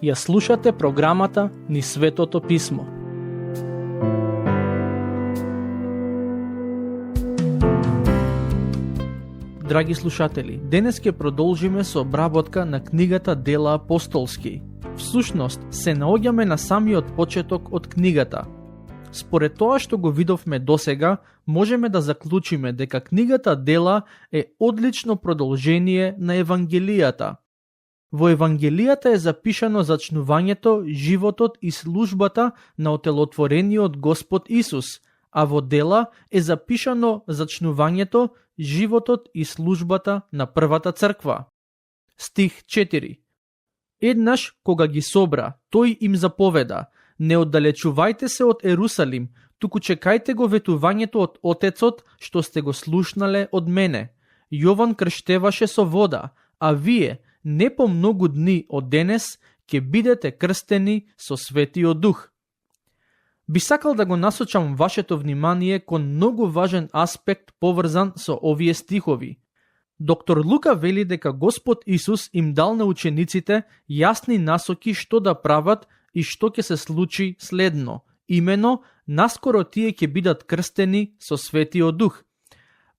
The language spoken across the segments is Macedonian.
Ја слушате програмата Низ Светото Писмо. Драги слушатели, денес ќе продолжиме со обработка на книгата Дела апостолски. Всушност, се наоѓаме на самиот почеток од книгата. Според тоа што го видовме досега, можеме да заклучиме дека книгата Дела е одлично продолжение на Евангелијата. Во Евангелијата е запишано зачнувањето, животот и службата на отелотворениот Господ Исус, а во Дела е запишано зачнувањето, животот и службата на првата црква. Стих 4. Еднаш кога ги собра, тој им заповеда: не оддалечувајте се од Ерусалим, туку чекајте го ветувањето од Отецот што сте го слушнале од мене. Јован крштеваше со вода, а вие не по многу дни од денес ќе бидете крстени со Светиот Дух. Би сакал да го насочам вашето внимание кон многу важен аспект поврзан со овие стихови. Доктор Лука вели дека Господ Исус им дал на учениците јасни насоки што да прават и што ќе се случи следно. Имено, наскоро тие ќе бидат крстени со Светиот Дух.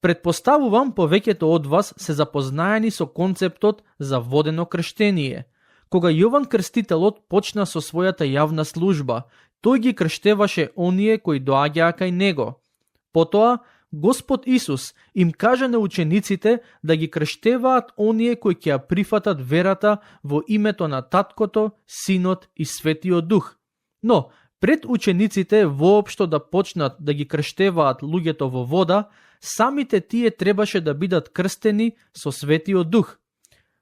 Предпоставувам повеќето од вас се запознаени со концептот за водено крштение. Кога Јован Крстителот почна со својата јавна служба, тој ги крштеваше оние кои доаѓаа кај него. Потоа, Господ Исус им кажа на учениците да ги крштеваат оние кои ќе ја прифатат верата во името на Таткото, Синот и Светиот Дух. Но, пред учениците воопшто да почнат да ги крштеваат луѓето во вода, самите тие требаше да бидат крстени со Светиот Дух.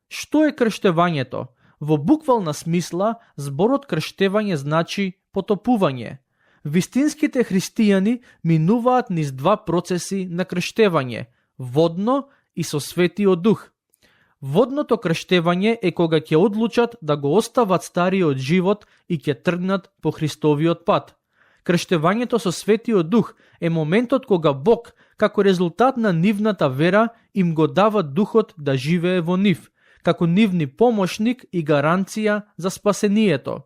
Што е крштевањето? Во буквална смисла, зборот крштевање значи потопување. Вистинските христијани минуваат низ два процеси на крштевање – водно и со Светиот Дух. Водното крштевање е кога ќе одлучат да го остават стариот живот и ќе тргнат по Христовиот пат. Крштевањето со Светиот Дух е моментот кога Бог, како резултат на нивната вера, им го дава Духот да живее во нив, како нивни помошник и гаранција за спасението.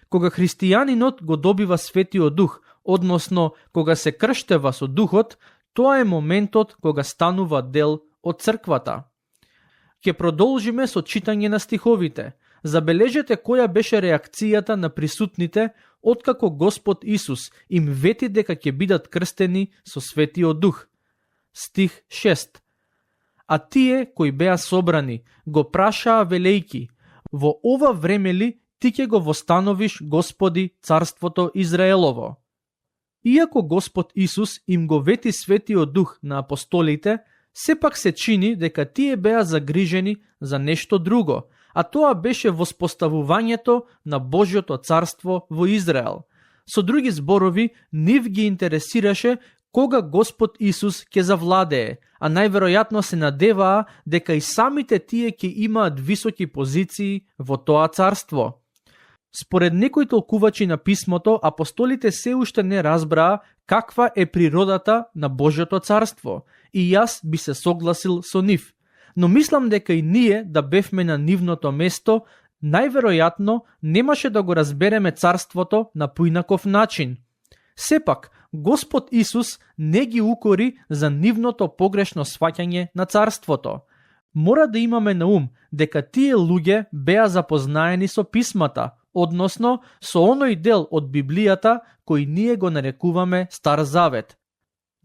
Кога христијанинот го добива Светиот Дух, односно кога се крштева со Духот, тоа е моментот кога станува дел од црквата. Ќе продолжиме со читање на стиховите. Забележете која беше реакцијата на присутните откако Господ Исус им вети дека ќе бидат крстени со Светиот Дух. Стих 6. А тие кои беа собрани го прашаа велејки: во ова време ли ти ќе го востановиш, Господи, царството Израелово? Иако Господ Исус им го вети Светиот Дух на апостолите, сепак се чини дека тие беа загрижени за нешто друго, а тоа беше воспоставувањето на Божјото царство во Израел. Со други зборови, нив ги интересираше кога Господ Исус ќе завладее, а најверојатно се надеваа дека и самите тие ќе имаат високи позиции во тоа царство. Според некои толкувачи на писмото, апостолите се уште не разбраа каква е природата на Божјото царство, и јас би се согласил со нив. Но мислам дека и ние да бевме на нивното место, најверојатно немаше да го разбереме царството на поинаков начин. Сепак, Господ Исус не ги укори за нивното погрешно сваќање на царството. Мора да имаме на ум дека тие луѓе беа запознаени со писмата, односно со оној дел од Библијата кој ние го нарекуваме Стар Завет.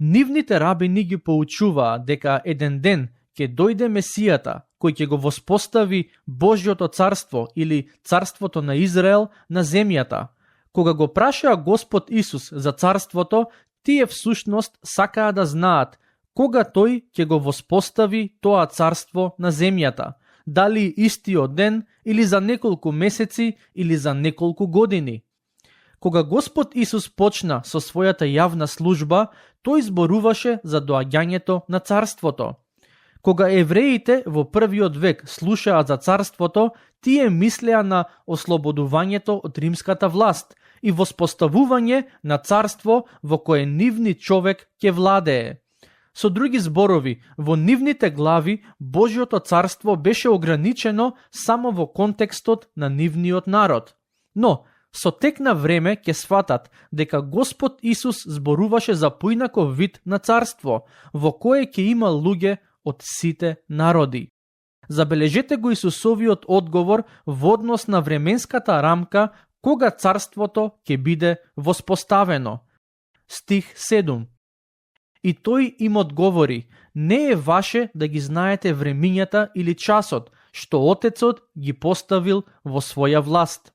Нивните рабини ги поучуваа дека еден ден ќе дојде Месијата, кој ќе го воспостави Божјото царство или царството на Израел на земјата. Кога го прашаа Господ Исус за царството, тие всушност сакаа да знаат кога тој ќе го воспостави тоа царство на земјата, дали истиот ден или за неколку месеци или за неколку години. Кога Господ Исус почна со својата јавна служба, тој зборуваше за доаѓањето на царството. Кога евреите во првиот век слушаат за царството, тие мислеа на ослободувањето од римската власт и воспоставување на царство во кое нивни човек ќе владее. Со други зборови, во нивните глави Божјото царство беше ограничено само во контекстот на нивниот народ. Но, со тек на време ќе сватат дека Господ Исус зборуваше за поинаков вид на царство, во кое ќе има луѓе од сите народи. Забележете го Исусовиот одговор во однос на временската рамка кога царството ќе биде воспоставено. Стих 7. И тој им одговори: не е ваше да ги знаете времињата или часот, што Отецот ги поставил во своја власт.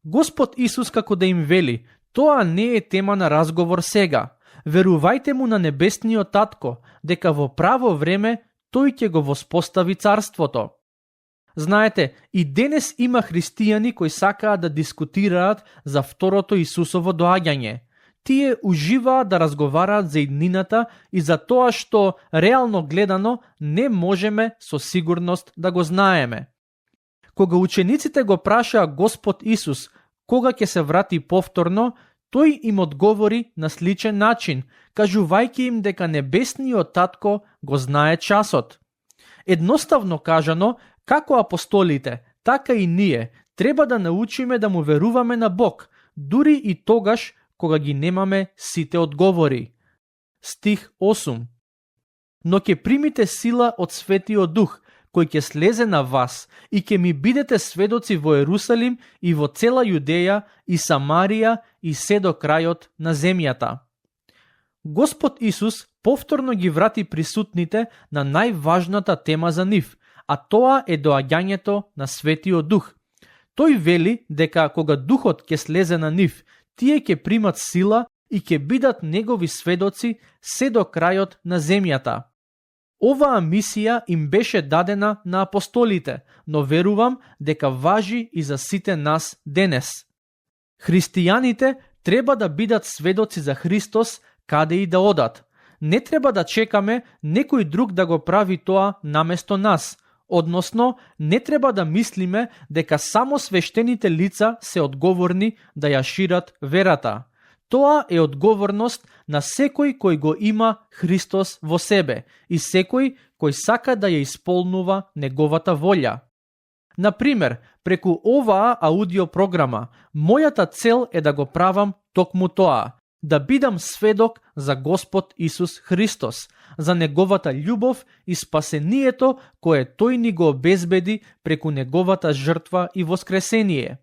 Господ Исус како да им вели: тоа не е тема на разговор сега. Верувајте му на небесниот татко, дека во право време тој ќе го воспостави царството. Знаете, и денес има христијани кои сакаат да дискутираат за второто Исусово доаѓање. Тие уживаат да разговараат за иднината и за тоа што, реално гледано, не можеме со сигурност да го знаеме. Кога учениците го прашаа Господ Исус кога ќе се врати повторно, тој им одговори на сличен начин, кажувајќи им дека небесниот татко го знае часот. Едноставно кажано, како апостолите, така и ние треба да научиме да му веруваме на Бог, дури и тогаш кога ги немаме сите одговори. Стих 8. Но ќе примите сила од Светиот Дух, кој ќе слезе на вас и ќе ми бидете сведоци во Ерусалим и во цела Јудеја и Самарија и се до крајот на земјата. Господ Исус повторно ги врати присутните на најважната тема за нив, а тоа е доаѓањето на Светиот Дух. Тој вели дека кога Духот ќе слезе на нив, тие ќе примат сила и ќе бидат негови сведоци се до крајот на земјата. Оваа мисија им беше дадена на апостолите, но верувам дека важи и за сите нас денес. Христијаните треба да бидат сведоци за Христос каде и да одат. Не треба да чекаме некој друг да го прави тоа наместо нас, односно не треба да мислиме дека само свештените лица се одговорни да ја шират верата. Тоа е одговорност на секој кој го има Христос во себе и секој кој сака да ја исполнува неговата волја. Например, преку оваа аудиопрограма, мојата цел е да го правам токму тоа, да бидам сведок за Господ Исус Христос, за неговата љубов и спасението кое тој ни го обезбеди преку неговата жртва и воскресение.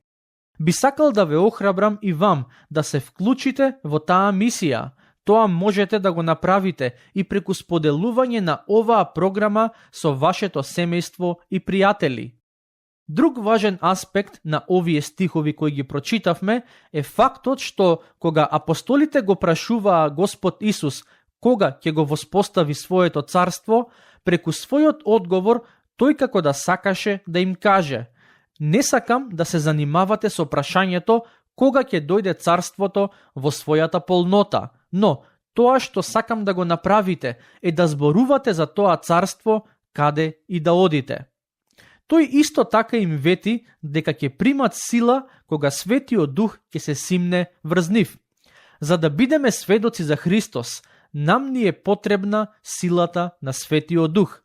Би сакал да ве охрабрам и вам да се вклучите во таа мисија. Тоа можете да го направите и преку споделување на оваа програма со вашето семејство и пријатели. Друг важен аспект на овие стихови кои ги прочитавме е фактот што кога апостолите го прашуваа Господ Исус кога ќе го воспостави своето царство, преку својот одговор тој како да сакаше да им каже: не сакам да се занимавате со прашањето кога ќе дојде царството во својата полнота, но тоа што сакам да го направите е да зборувате за тоа царство каде и да одите. Тој исто така им вети дека ќе примат сила кога Светиот Дух ќе се симне врз нив. За да бидеме сведоци за Христос, нам ни е потребна силата на Светиот Дух.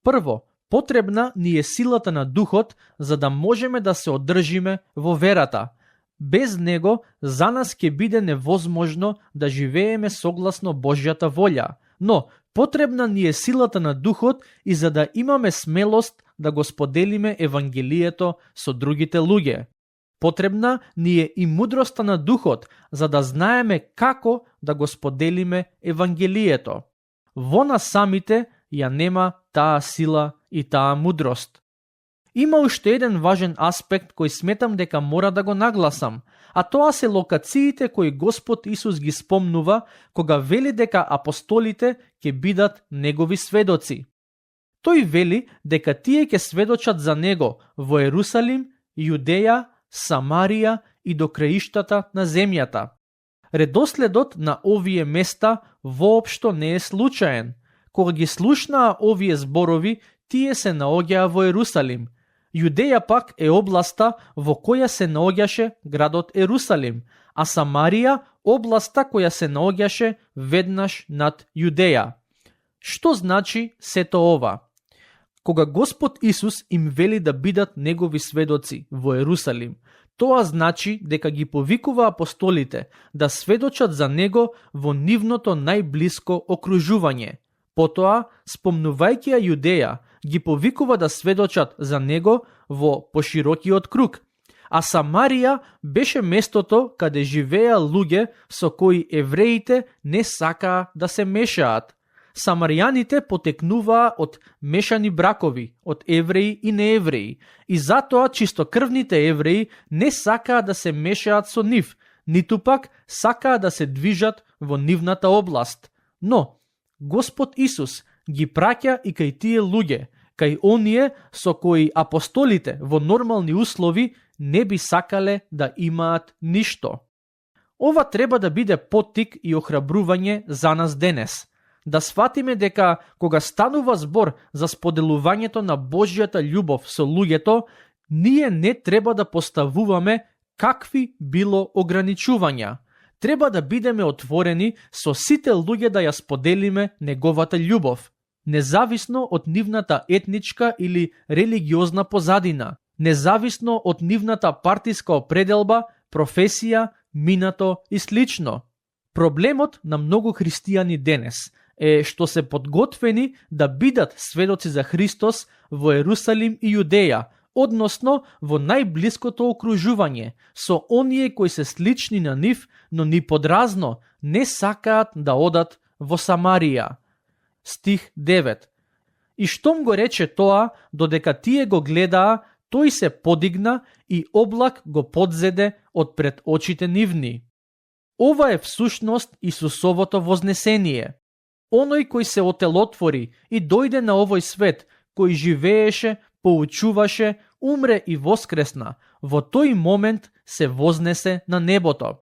Прво, потребна ни е силата на Духот за да можеме да се одржиме во верата. Без него за нас ќе биде невозможно да живееме согласно Божјата волја, но потребна ни е силата на Духот и за да имаме смелост да го споделиме Евангелието со другите луѓе. Потребна ни е и мудроста на Духот за да знаеме како да го споделиме Евангелието. Во нас самите ја нема таа сила и таа мудрост. Има уште еден важен аспект кој сметам дека мора да го нагласам, а тоа се локациите кои Господ Исус ги спомнува кога вели дека апостолите ќе бидат негови сведоци. Тој вели дека тие ќе сведочат за него во Ерусалим, Јудеја, Самарија и до краиштата на земјата. Редоследот на овие места воопшто не е случаен. Кога ги слушнаа овие зборови, тие се наоѓаа во Ерусалим. Јудеја пак е областа во која се наоѓаше градот Ерусалим, а Самарија областа која се наоѓаше веднаш над Јудеја. Што значи сето ова? Кога Господ Исус им вели да бидат негови сведоци во Ерусалим, тоа значи дека ги повикува апостолите да сведочат за него во нивното најблиско окружување. Потоа, спомнувајќи ја Јудеја, ги повикува да сведочат за него во поширокиот круг. А Самарија беше местото каде живееа луѓе со кои евреите не сакаа да се мешаат. Самаријаните потекнуваа од мешани бракови, од евреи и неевреи, и затоа чистокрвните евреи не сакаа да се мешаат со нив, ниту пак сакаа да се движат во нивната област. Но Господ Исус ги праќа и кај тие луѓе, кај оние со кои апостолите во нормални услови не би сакале да имаат ништо. Ова треба да биде поттик и охрабрување за нас денес. Да сватиме дека кога станува збор за споделувањето на Божјата љубов со луѓето, ние не треба да поставуваме какви било ограничувања. Треба да бидеме отворени со сите луѓе да ја споделиме неговата љубов, независно од нивната етничка или религиозна позадина, независно од нивната партиска определба, професија, минато и слично. Проблемот на многу христијани денес е што се подготвени да бидат сведоци за Христос во Ерусалим и Јудеја, односно во најблиското окружување, со оние кои се слични на нив, но ни подразно не сакаат да одат во Самарија. Стих 9. И штом го рече тоа, додека тие го гледаа, тој се подигна и облак го подзеде од пред очите нивни. Ова е всушност Исусовото вознесение. Оној кој се отелотвори и дојде на овој свет, кој живееше, поучуваше, умре и воскресна, во тој момент се вознесе на небото.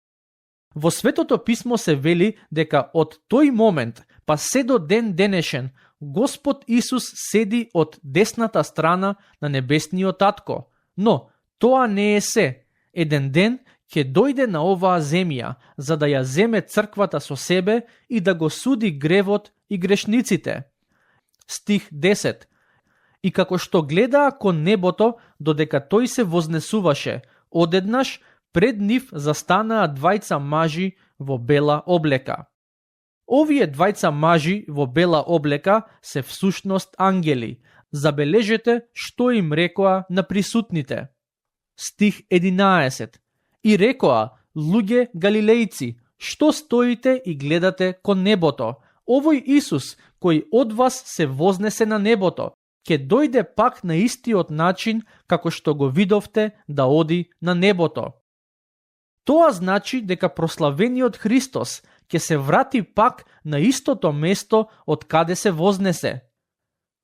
Во Светото писмо се вели дека од тој момент па се до ден денешен Господ Исус седи од десната страна на небесниот татко. Но тоа не е се. Еден ден ќе дојде на оваа земја за да ја земе црквата со себе и да го суди гревот и грешниците. Стих 10. И како што гледаа кон небото, додека тој се вознесуваше, одеднаш пред нив застанаа двајца мажи во бела облека. Овие двајца мажи во бела облека се всушност ангели. Забележете што им рекоа на присутните. Стих 11. И рекоа: луѓе галилејци, што стоите и гледате кон небото? Овој Исус, кој од вас се вознесе на небото, ќе дојде пак на истиот начин како што го видовте да оди на небото. Тоа значи дека прославениот Христос ќе се врати пак на истото место од каде се вознесе.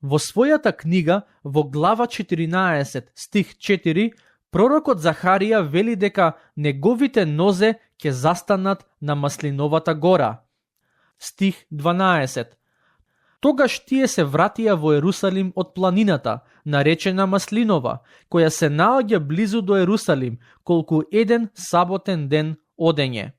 Во својата книга, во глава 14, стих 4, пророкот Захарија вели дека неговите нозе ќе застанат на Маслиновата гора. Стих 12. Тогаш тие се вратија во Ерусалим од планината, наречена Маслинова, која се наоѓа близу до Ерусалим, колку еден саботен ден одење.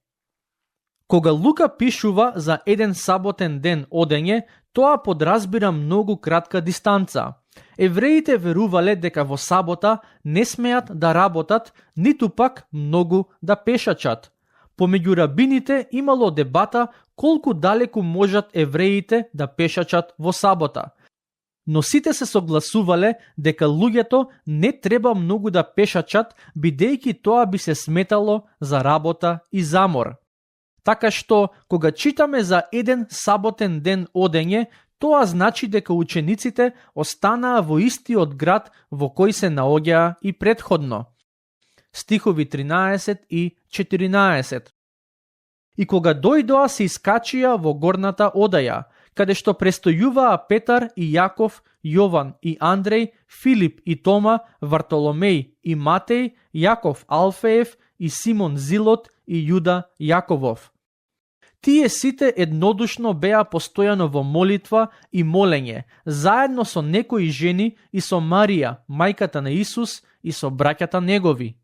Кога Лука пишува за еден саботен ден одење, тоа подразбира многу кратка дистанца. Евреите верувале дека во сабота не смеат да работат, ниту пак многу да пешачат. Помеѓу рабините имало дебата колку далеку можат евреите да пешачат во сабота. Но сите се согласувале дека луѓето не треба многу да пешачат, бидејќи тоа би се сметало за работа и замор. Така што, кога читаме за еден саботен ден одење, тоа значи дека учениците останаа во истиот град во кој се наоѓаа и претходно. Стихови 13 и 14. И кога дојдоа се искачија во горната одаја, каде што престојуваа Петар и Јаков, Јован и Андреј, Филип и Тома, Вартоломеј и Матеј, Јаков Алфеев и Симон Зилот и Јуда Јаковов. Тие сите еднодушно беа постојано во молитва и молење, заедно со некои жени и со Марија, мајката на Исус, и со браќата негови.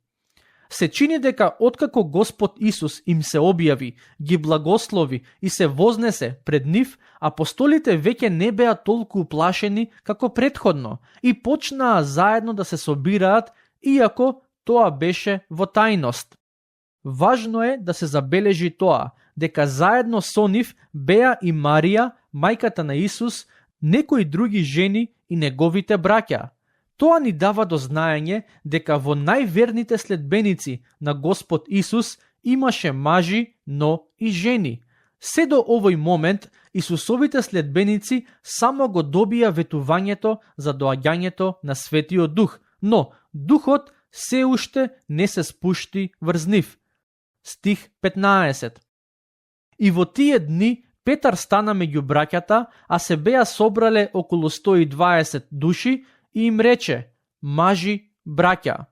Се чини дека откако Господ Исус им се објави, ги благослови и се вознесе пред нив, апостолите веќе не беа толку уплашени како претходно и почнаа заедно да се собираат, иако тоа беше во тајност. Важно е да се забележи тоа, дека заедно со нив беа и Марија, мајката на Исус, некои други жени и неговите браќа. Тоа ни дава до знаење дека во најверните следбеници на Господ Исус имаше мажи, но и жени. Се до овој момент Исусовите следбеници само го добија ветувањето за доаѓањето на Светиот Дух, но Духот се уште не се спушти врз нив. Стих 15. И во тие дни Петар стана меѓу браќата, а се беа собрале околу 120 души и им рече: мажи, браќа.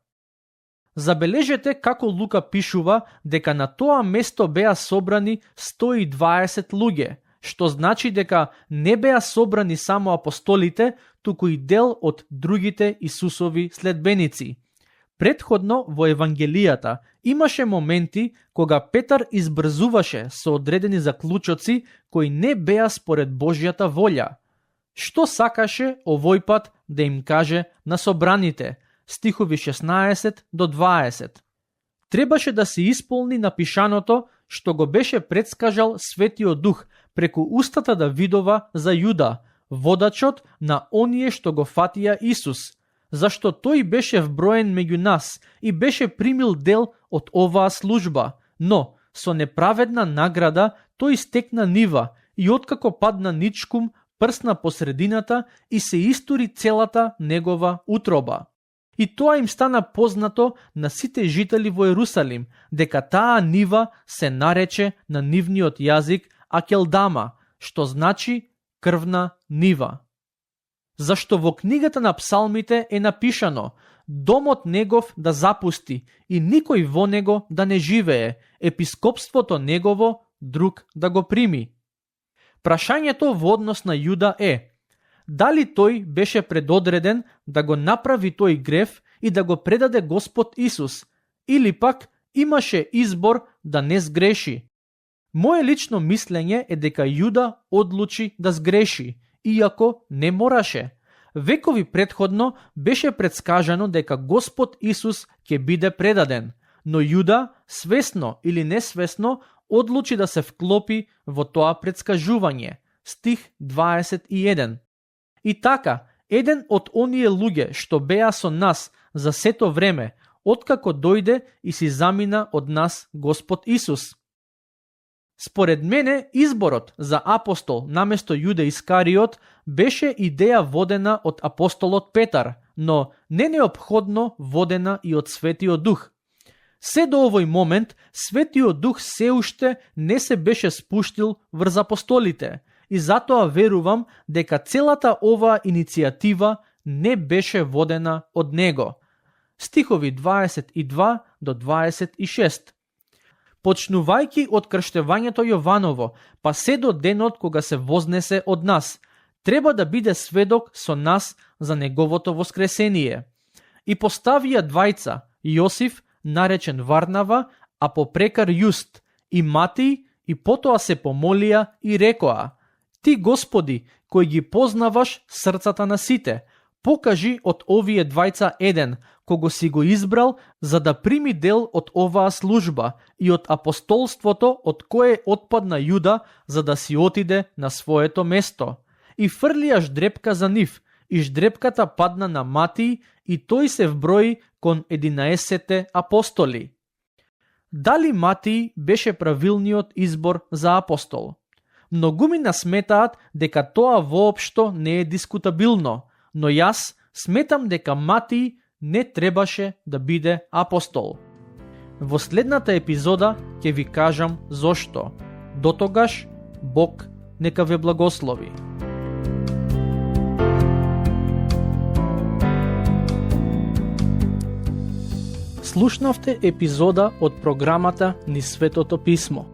Забележете како Лука пишува дека на тоа место беа собрани 120 луѓе, што значи дека не беа собрани само апостолите, туку и дел од другите Исусови следбеници. Предходно во Евангелијата имаше моменти кога Петар избрзуваше со одредени заклучоци кои не беа според Божјата волја. Што сакаше овој пат да им каже на собраните? Стихови 16 до 20. Требаше да се исполни напишаното што го беше предскажал Светиот Дух преку устата Давидова за Јуда, водачот на оние што го фатија Исус, зашто тој беше вброен меѓу нас и беше примил дел од оваа служба, но со неправедна награда тој стекна нива и откако падна ничкум, прсна по средината и се истури целата негова утроба. И тоа им стана познато на сите жители во Ерусалим, дека таа нива се нарече на нивниот јазик Акелдама, што значи крвна нива. Зашто во книгата на псалмите е напишано: домот негов да запусти и никој во него да не живее, епископството негово друг да го прими. Прашањето во однос на Јуда е: дали тој беше предодреден да го направи тој грев и да го предаде Господ Исус, или пак имаше избор да не сгреши? Моje лично мислење е дека Јуда одлучи да сгреши, иако не мораше. Векови предходно беше предскажано дека Господ Исус ќе биде предаден, но Јуда, свесно или несвесно, одлучи да се вклопи во тоа предскажување. Стих 21. И така, еден од оние луѓе што беа со нас за сето време, откако дојде и си замина од нас Господ Исус. Според мене, изборот за апостол наместо Јуда Искариот беше идеја водена од апостолот Петар, но не неопходно водена и од Светиот Дух. Се до овој момент, Светиот Дух се уште не се беше спуштил врз апостолите и затоа верувам дека целата оваа иницијатива не беше водена од него. Стихови 22 до 26. Почнувајќи од крштевањето Јованово, па се до денот кога се вознесе од нас, треба да биде сведок со нас за неговото воскресение. И поставија двајца, Јосиф, наречен Варнава, а попрекар Јуст, и Матиј, и потоа се помолија и рекоа: Ти, Господи, кој ги познаваш срцата на сите, покажи од овие двајца еден, кого си го избрал за да прими дел од оваа служба и од апостолството од кое отпадна Јуда за да си отиде на своето место. И фрлија ждрепка за нив, и ждрепката падна на Матиј и тој се вброи кон 11 апостоли. Дали Матиј беше правилниот избор за апостол? Многумина сметаат дека тоа воопшто не е дискутабилно, но јас сметам дека Матиј не требаше да биде апостол. Во следната епизода ќе ви кажам зошто. Дотогаш, Бог нека ве благослови. Слушнавте епизода од програмата Низ Светото Писмо.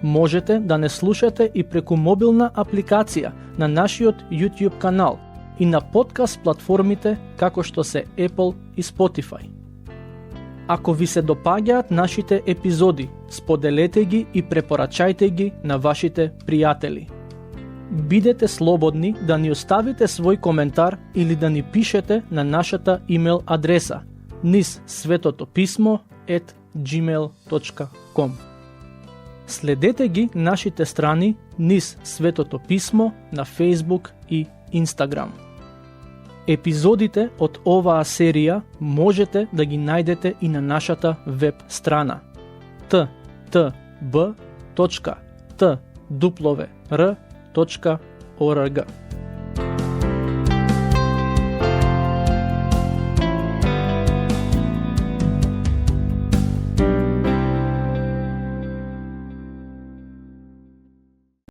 Можете да не слушате и преку мобилна апликација на нашиот YouTube канал и на подкаст платформите како што се Apple и Spotify. Ако ви се допаѓаат нашите епизоди, споделете ги и препорачајте ги на вашите пријатели. Бидете слободни да ни оставите свој коментар или да ни пишете на нашата имейл адреса nizsvetotopисmo@gmail.com. Следете ги нашите страни Низ Светото Писмо на Facebook и Instagram. Епизодите од оваа серија можете да ги најдете и на нашата веб страна ttb.twr.org.